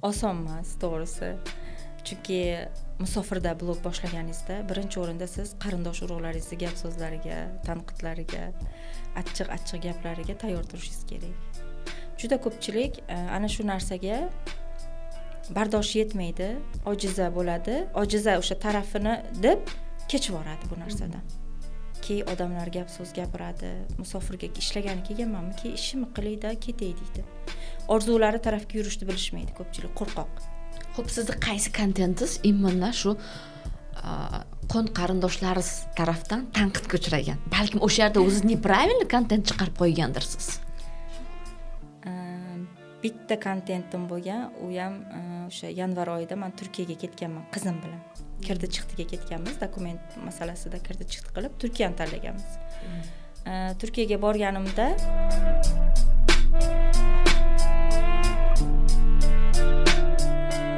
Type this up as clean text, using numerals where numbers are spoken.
Oson emas, to'g'risi, chunki musofirda blog boshlaganingizda birinchi o'rinda siz qarindosh urug'laringizni gap so'zlariga, tanqidlariga, achchiq achchiq gaplariga tayyor turishingiz kerak. Juda ko'pchilik ana shu narsaga bardosh yetmaydi, ojiza bo'ladi, ojiza o'sha tarafini deb kechib yuboradi bu narsadan. Keyin odamlar gap so'z gapiradi, musofirga ishlagani kelganmanmi, keyin ishimni qilayda ketay deydi. Orzulari tarafga yurishni bilishmaydi ko'pchilik, qo'rqoq. Xo'p, sizni qaysi kontentingiz именно shu qon qarindoshlaringiz tarafdan tanqidga uchragan? Balkim o'sha yerda o'ziz неправильный kontent chiqarib qo'ygandirsiz? Bitta kontentim bo'lgan, u ham o'sha yanvar oyida man Turkiyaga ketganman qizim bilan, kirdi chiqdiga ketganmiz, dokument masalasida kirdi chiqdi qilib Turkiyani tanlaganmiz. Turkiyaga borganimda